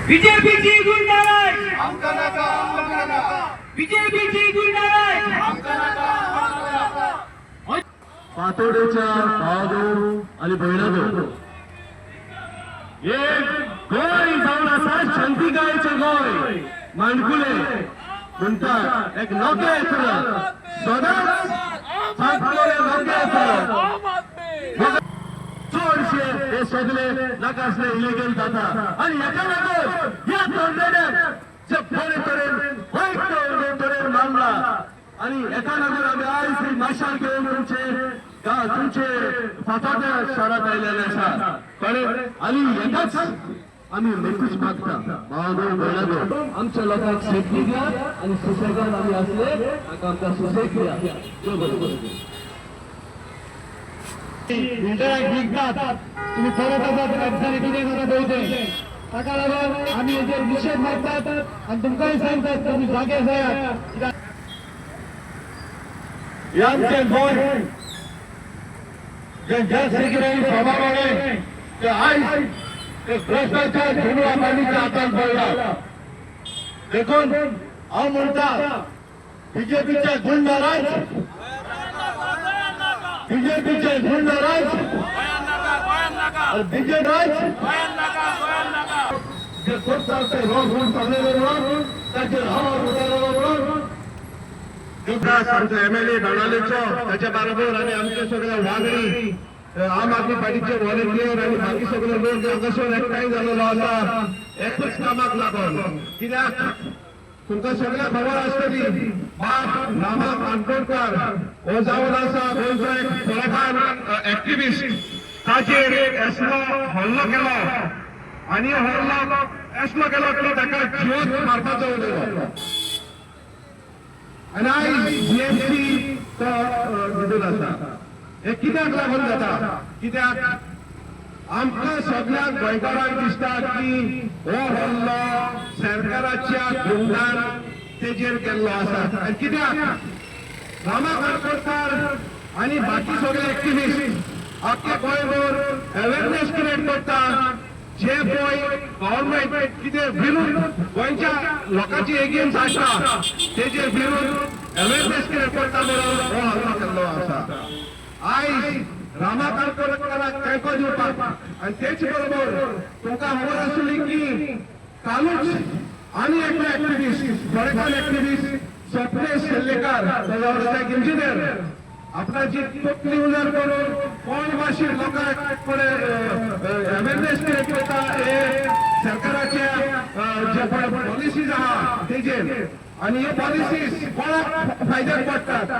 बीजेपीची गुंडाराज, बीजेपीची गुंडाराज. पातोडेच्या भावादो आणि बहिणादो, एक गोंय जावन आसा शांतिकायेचें गोंय. माणकुले म्हणटात एक नोकेत्र सदांच सांगतले नोकेत्र. चडशे हे सगळे नाका असले इलिगल जाता आणि हेका लागून ह्या तरणाट्यांक जे बरे तरेन, वायट तरेन मारला आणि हेका लागून आमी आयज ही मशाल घेवन तुमचे तुमचे फातोड्ड्या शारात आयलेले आसा, कळ्ळें? आणि हेकाच आमी एकूच मागता, भावानो भयणानो, आमच्या लोकांक सेफ्टी दिया आणि सुसेगाद आमी असले ताका आमकां सुसेग दिया. देव बरें करूं. बिल्डराक विकतात तुम्ही परत आसात. दिसांनी कितें जाता पळय तें. ताका लागून आमी हेजेर निशेध मागतात आनी तुमकांय सांगतात, तुमी जागे जायात. हे आमचें गोंय जे ज्या सेक्युलर प्रमाणे ते आयज ते भ्रष्टाचार गुंडापाणीच्या हातान पडला. देखून हांव म्हणटा, बीजेपीचे गुंडराज, बीजेपीचे गुंडराज, बीजे राज जे करतात ते रोग होऊन चाललेले म्हणून ताचेर आवाज उठायलो म्हणून आमचो एमएलए बाणावलेचो, त्याच्या बरोबर आणि आमचे सगळे वांगडी, आम आदमी पार्टीचे व्हॉलेंटियर आणि बाकी सगळे लोक हांगासर एकठांय जालेलो आसा एकूच कामाक लागून. कित्याक तुमकां सगळ्यांक खबर आसतली, बाब रामा काणकोणकार हो जावन आसा गोंयचो एक खरोखर एक्टिविस्ट. ताचेर असलो हल्लो केलो आणि हल्लो असलो केलो की ताका जिवंत मारपाचो उलयलो आणि आयज जीएमसी तो भितून आसा. हे कित्याक लागून जाता? कित्याक आमकां सगळ्या गोंयकारांक दिसता की हो हल्लो सरकाराच्या गुंडान तेजेर केल्लो आसा. आनी कित्याक रामा काणकोणकार आनी बाकी सगळे एक्टिविस्ट आख्खे गोंयभर अवेरनेस क्रिएट करता, जे पळय गव्हर्नमेंट कितें विरुद्ध गोंयच्या लोकांची एगेन्स्ट आसा तेजे विरुद्ध अवेरनेस क्रिएट करता म्हणून हो हल्लो केल्लो आसा. आयज रामा काणकोणकाराक तेंको दिवपाक आनी तेच बरोबर तुमकां खबर आसली की कालूच आनी एकलो एक्टिविस्ट, गोंयकार एक्टिविस्ट स्वप्नेश शेल्लेकार, तो जावन एक इंजिनियर, आपणाची तकली उजार करून कोण मातशी लोकांक कडेन अवेरनेस क्रिएट करता हे सरकाराच्या जे पळय पॉलिसीज आहा तेजेर. आनी हे पॉलिसीज कोणाक फायद्याक पडटात?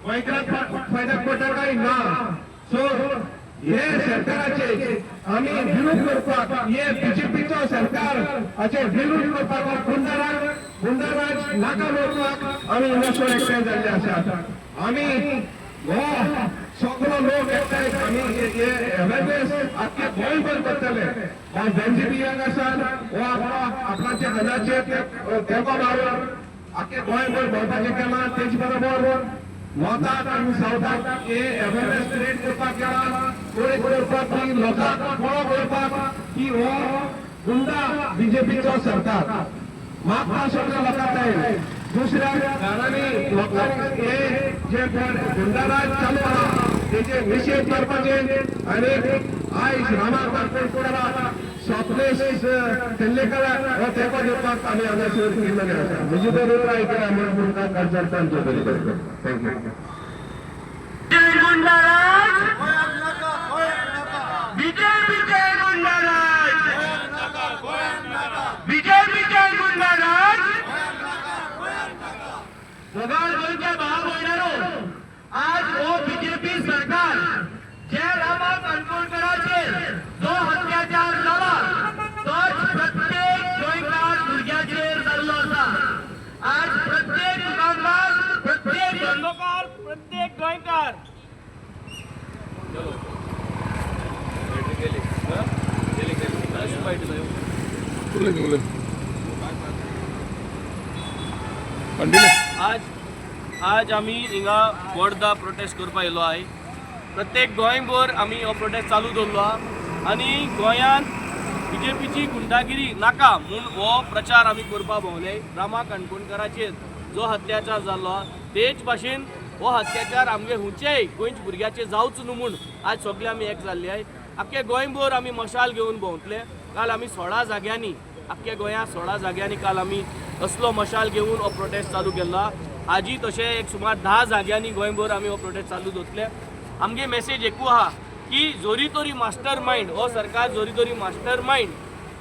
गोंयकारांक फायद्याक पडटा काय ना? सो हे सरकाराचे आमी विरोध करपाक, हे बीजेपीचो सरकार हाचे विरोध करपाक, गुंडाराज गुंडाराज नाका करपाक आमी हांगासर एकठांय जाल्ले आसात. आमी हो सगळो लोक एकठांय आमी हे अवेरनेस आख्खे गोंयभर करतले. हो एनसीपी आसात, हो आपणाच्या हाताचेर तेंको मारून आख्खे गोंयभर भोंवपाचें केलां. तेच बरोबर नॉर्थाक आनी सावथाक हे अवेरनेस क्रिएट करपाक केला, कोणी करपाक की लोकांक कळो करपाक की हो गुंडा बीजेपीचो सरकार म्हाका सगळ्या लोकांक जाय. दुसऱ्या घरांनी लोकांनी हे जे कोण गुंडाराज चालू आहा तेजे निशेध करपाचे आणि आयज रामा काणकोणकाराक, स्वप्नेश तेल्लेकराक हो तेंको दिवपाक आमी हांगासर केल्लेले आसा. म्हजी तर उतरां आयकल्या म्हणून तुमकां काळजांतल्यान thank you. Goonda raj, बीजेपीचे goonda raj, बीजेपीचे goonda raj. मोगाळ गोंयच्या भाव भयणारो, आज हो बीजेपी सरकार जे रामा काणकोणकराचेर जो अत्याचार जाला तोच प्रत्येक गोंयकार भुरग्याचेर जाल्लो आसा. आज प्रत्येक दुकानदार, प्रत्येक धंदोकार, प्रत्येक गोंयकार आज आज आमी हिंगा बोर्दा प्रोटेस्ट करपाक येयलो आहाय. प्रत्येक गोंयभर आमी हो प्रोटेस्ट चालू दवरलो आहा आनी गोंयांत बीजेपीची गुंडागिरी नाका म्हूण हो प्रचार आमी करपाक भोंवले. रामा काणकोणकाराचेर जो अत्याचार जाल्लो तेच भाशेन हो अत्याचार आमगे खंयचेय गोंयच्या भुरग्याचेर जावचो न्हू म्हूण आज सगळे आमी एक जाल्ले आहाय. आख्खे गोंयभर आमी मशाल घेवन भोंवतले. काल आमी 16 जाग्यांनी, आख्खे गोंया 16 जाग्यांनी काल आमी असलो मशाल घेवन हो प्रोटेस्ट चालू केल्लो. आजी तशें एक सुमार 10 जाग्यांनी गोंयभर आमी हो प्रोटेस्ट चालू दवरतले. आमगे मेसेज एकू आहा की जोरी तरी मास्टर मायंड हो सरकार, जोरी तरी मास्टर मायंड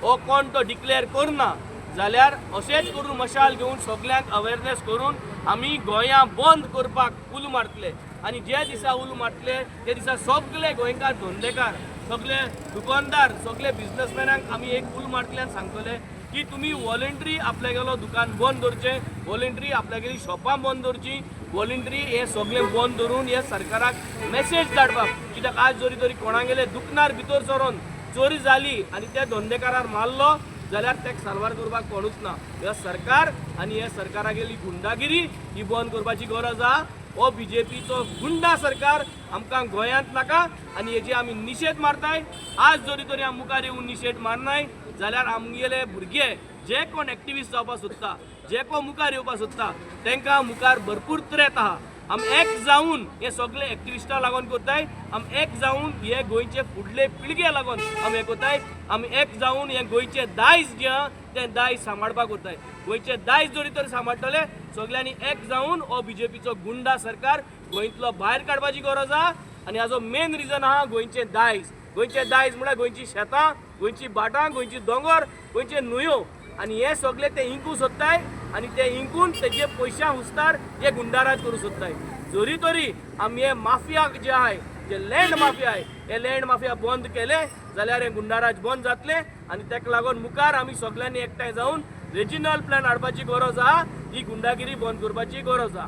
हो कोण तो डिक्लेअर करना जाल्यार अशेंच करून मशाल घेवन सगल्यांक अवेरनेस करून आमी गोंया बंद करपाक उलो मारतले. आनी जे दिसा उलो मारतले ते दिसा सगले गोंयकार धंदेकार, सगले दुकानदार, सगले बिजनसमॅनांक आमी एक उलो मारतले आनी सांगतले की तुमी वॉलंटरी आपल्यागेलो दुकान बंद दवरचें, वॉलंटरी आपल्यागेली शॉपां बंद दवरचीं, वॉलंटरी हें सगळें बंद दवरून हे सरकाराक मॅसेज धाडपाक. कित्याक आज जरी तरी कोणागेले दुकानार भितर सरोन चोरी जाली आनी त्या धंदेकारार मारलो जाल्यार तेका साल्वार करपाक कोणूच ना. हे सरकार आनी हे सरकारागेली गुंडागिरी ही बंद करपाची गरज आहा. हो बीजेपीचो गुंडा सरकार आमकां गोंयांत नाका आनी हेजी आमी निशेध मारताय. आज जरी तरी आमी मुखार येवन निशेध मारनाय जाल्यार आमगेले भुरगे जे कोण एक्टिविस्ट जावपाक सोदता, जे कोण मुखार येवपाक सोदता, तांकां मुखार भरपूर त्रेत आहा. आमी एक जावन हे सगळे एक्टिविस्टां लागून करताय. आमी एक जावन हे गोंयचे फुडले पिळगे लागून आमी हें करताय. आमी एक जावन हे गोंयचे दायज जें आहा तें दायज सांबाळपाक करताय. गोंयचे दायज जरी तर सांबाळटले, सगल्यांनी एक जावन हो बीजेपीचो गुंडा सरकार गोंयतलो भायर काडपाची गरज आहा. आनी हाजो मेन रिजन आहा गोंयचें दायज. गोंयचें दायज म्हळ्यार गोंयची शेतां, गोंयची भाटां, गोंयची दोंगर, गोंयचे न्हंयो. आनी हे सगळे ते इंकू सोदताय आनी ते इंकून तेजे पयशां हुस्तार हे गुंडाराज करूं सोदताय. जरी तरी आमी हे माफिया जे आहाय, जे लँड माफिया आहाय, हे लँड माफिया बंद केले जाल्यार हे गुंडाराज बंद जातले. आनी तेका लागून मुखार आमी सगळ्यांनी एकठांय जावन रिजनल प्लॅन हाडपाची गरज आहा. ही गुंडागिरी बंद करपाची गरज आहा.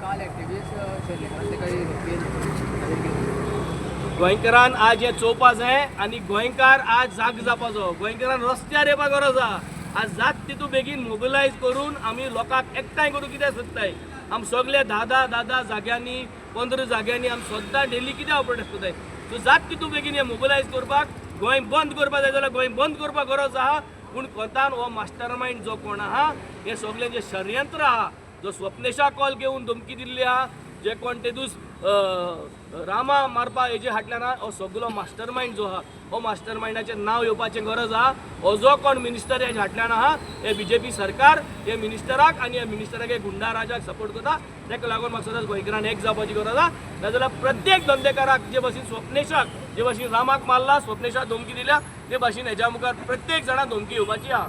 काल ऍक्टिव्हिस्ट काही. गोंयकारान आज हें चोवपा जाय आनी गोंयकार आज जाग जावपाचो. गोंयकारान रस्त्यार येवपा गरज आहा. आज जात तितू बेगीन मोबिलायज करून आमी लोकांक एकठांय करून कितें सोदताय. आमी सगळे 10 10 10 10 जाग्यांनी, 15 जाग्यांनी आमी सद्दां डेली कित्याक प्रोटेस्ट करताय? सो जात तितू बेगीन हें मोबिलायज करपाक, गोंय बंद करपाक जाय जाल्यार गोंय बंद करपाक गरज आहा. पूण कोतान हो मास्टर मायंड जो कोण आहा, हे सगळें जें षडयंत्र आहा, जो स्वप्नेशा कॉल घेवन धमकी दिल्ली आहा, जे कोण तेदूस रामा मारपा हेजे फाटल्यान आहा, हो सगलो मास्टर मायंड जो आहा, हो मास्टर मायंडाचें नांव येवपाचें गरज आहा. हो जो कोण मिनिस्टर हेजे फाटल्यान आहा, हे बीजेपी सरकार हे मिनिस्टराक आनी ह्या मिनिस्टराक, हे गुंडा राजाक सपोर्ट करता. ताका लागून म्हाका सदांच गोंयकारान एक जावपाची गरज आहा. नाजाल्यार प्रत्येक धंदेकाराक, जे भाशेन स्वप्नेशाक, जे भाशेन रामाक मारला, स्वप्नेशाक धमकी दिल्या, ते भाशेन हेज्या मुखार प्रत्येक जाणाक धमकी येवपाची आहा.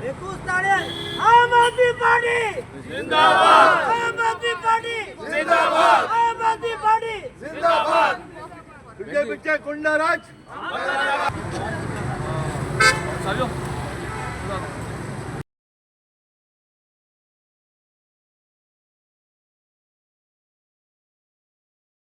21 तारीख आम आदमी पार्टी जिंदाबाद! आम आदमी पार्टी जिंदाबाद! आम आदमी पार्टी जिंदाबाद! बीजेपीचे गुंडाराज. चालू.